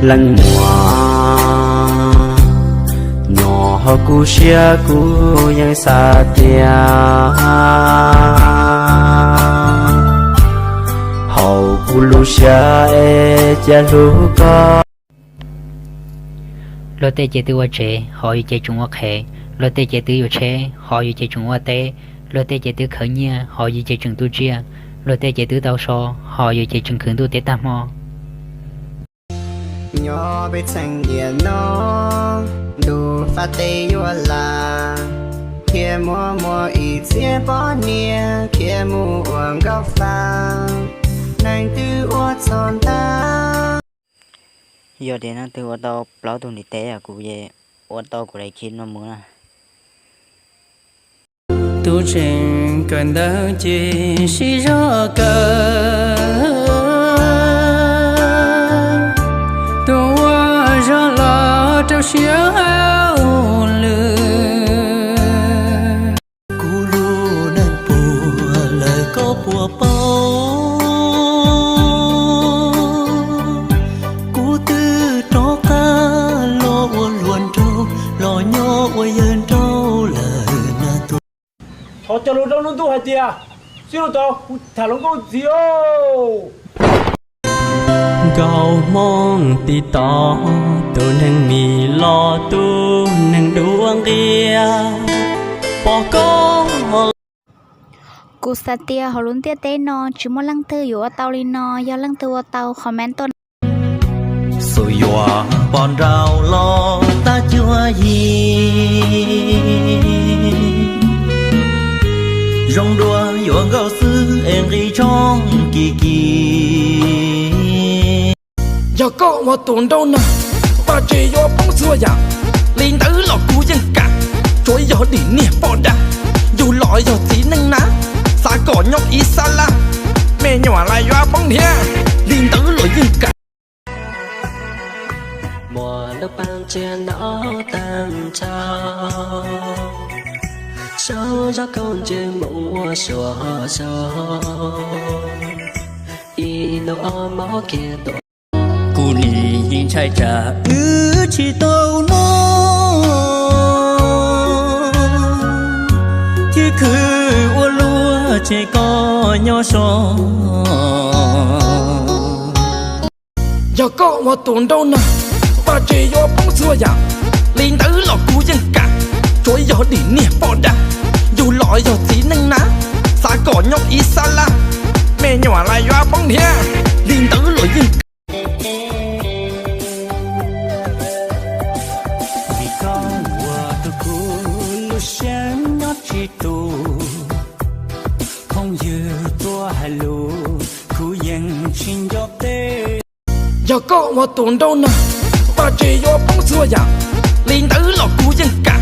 Leej muam, nyob hauv kuv siab kuv yeej xav tias hauv kuv lub siab es cia hlub koj. Luag tej ces twb ua tsev, ho yus ces tseem ua qhev. Luag tej ces twb yuav tsheb, ho yus ces tseem ua teb. Luag tej ces twb khawv nyiaj, ho yus ces tseem tu tsiaj. Luag tej ces twb tau so, ho yus ces tseem khwv ntuj teb tag hmo. Nyob peb txheej niaj no, ntuj fab teb yuav lam, thiaj muaj muaj ib txhiab poj niam khiav mus ua nkauj hla, neeg twb ua txog ntag. Yog tias leej twg ua tau plaub tug ntiv teb kuv ua tau kuv daim clip no mus na. Tus tseem kawm ntawv ces sib zog kawm, tus uas zog los rau siab hauj lwm. Kuv lub neej puas lawm koj puas paub, kuv twb rov qab los ua hluas nraug, los nyob ua yawg nraug lawm na tus. Thov cog lus rau lub ntuj hais tias, sib lus tau, kuv tham hluas nkauj ntxiv os. Nkauj Hmoob TikTok, tus neeg mis los tus neeg dua nqia, pom koj. Kuv xav tias hauv lub ntiaj teb no tsis muaj leej twg yuav ua tau li no, yog leej twg ua tau comment tuaj. Xub yuav pom nraum los tag cuab yig, zoo dua yuav nkauj xwb es nqi tshoob kim kim. Yog koj ua tus nraug nag, vaj tse yuav poob txhua yam, li ntawd los kuv yeej kam, tsuav yog dim niag poj dag, yus los yog txiv neej na, xav kom nyob ib sab laj, me nyuam lawv yuav poob nrhiav, li ntawd los yeej kam. Muaj lub paj ntsia no tag nrho, saib zaj khaub ncaws mus ua suav zog, ib nub ob mob kiag tuaj. Kuv nim yeej ntshai tsam wb tsis tau noj, thiab khwv ua luaj tseg koj nyob so. Yog koj ua tus nraug nag, vaj tse yuav poob txhua yam, li ntawd los kuv yeej kam, tsuav yog dim niag poj dag, yus los yog txiv neej na, xav kom nyob ib sab laj, me nyuam lawv yuav poob nrhiav, li ntawd los yeej kam. Vim koj ua rau kuv lub siab nyob tsis tus, phooj ywg tuaj hais lus kuv yeej tsis nco teb. Yog koj ua tus nraug nag, vaj tse yuav poob txhua yam, li ntawd los kuv yeej kam,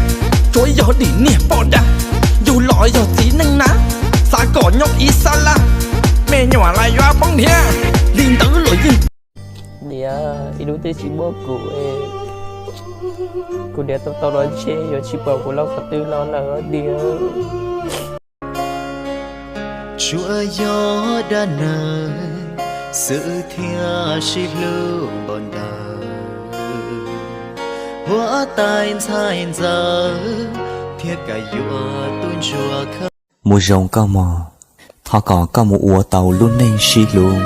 tsuav yog dim niag poj dag, yus los yog txiv neej na, xav kom nyob ib sab laj, me nyuam lawv yuav poob nrhiav, li ntawd los yeej. Niam, ib hnub twb tsis muaj kuv, kuv niam tau tau los ntshe yuav tsis pom kuv los qhov twg los lawm niam. Tsuas yog dab neeg xwb thiaj sib hlub npaum ntawd, huab tais ntxhais ntxawm thiaj kam yuav tub ntsuag khawb. Mus zoo koj mog, thov kom koj mus ua tau lub neej sib hlub,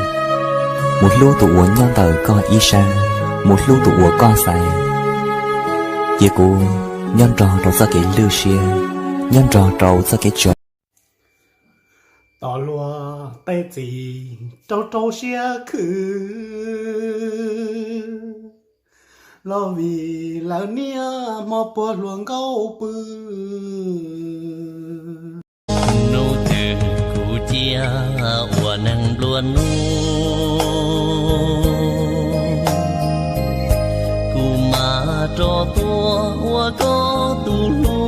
mus hlub tus uas nyob ntawm koj ib sab, mus hlub tus uas koj xaiv. Cia kuv nyob nrog rau txoj kev lwj siab, nyob nrog rau txoj kev tso. Tos luag tej txiv rau rau siab khwv, los vim lawv niaj hmo puag hluas nkauj pw. Hnub twg kuv cia ua neeg nplua nuj, kuv mam rov tuaj ua koj tus hlub.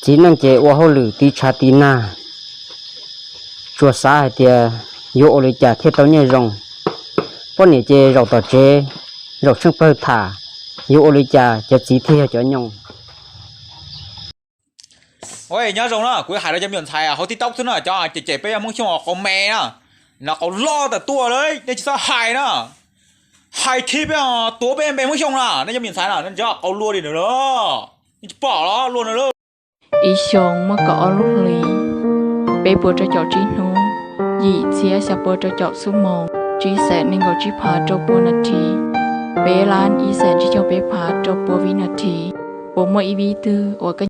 Txiv neej ces ua hauj lwm tiv tshav tiv nag, tsuas xav hais tias yuav ua li cas thiaj tau nyiaj zoo. Poj niam ces zaum tom tsev, zaum tsheej pawg tham, yuav ua li cas cov txiv thiaj yog cov nyoog. Nyob zoo na, kuv hais rau cov me nyuam ntxhais hauv TikTok xwb na, cov cem cem peb Hmoob Xyooj qau me na. No qau loj tas tuaj lawm, nej tsis txhob hais na. Hais thib peb tuav peb npe Hmoob Xyooj na, nej cov me ntxhais na, nej tsis txhob qau luaj li na. Nej tsis pom los luaj na. Ib xyoo muaj kaum ob lub hli, peb puas rau caum tsib hnub, yim txhiab xya pua rau caum xuab moos, tsib xees nees nkaum tsib phav rau pua nas this, peb lab ib xees tsib caug peb phav rau pua vib nas this. Puas muaj ib vib twg uas koj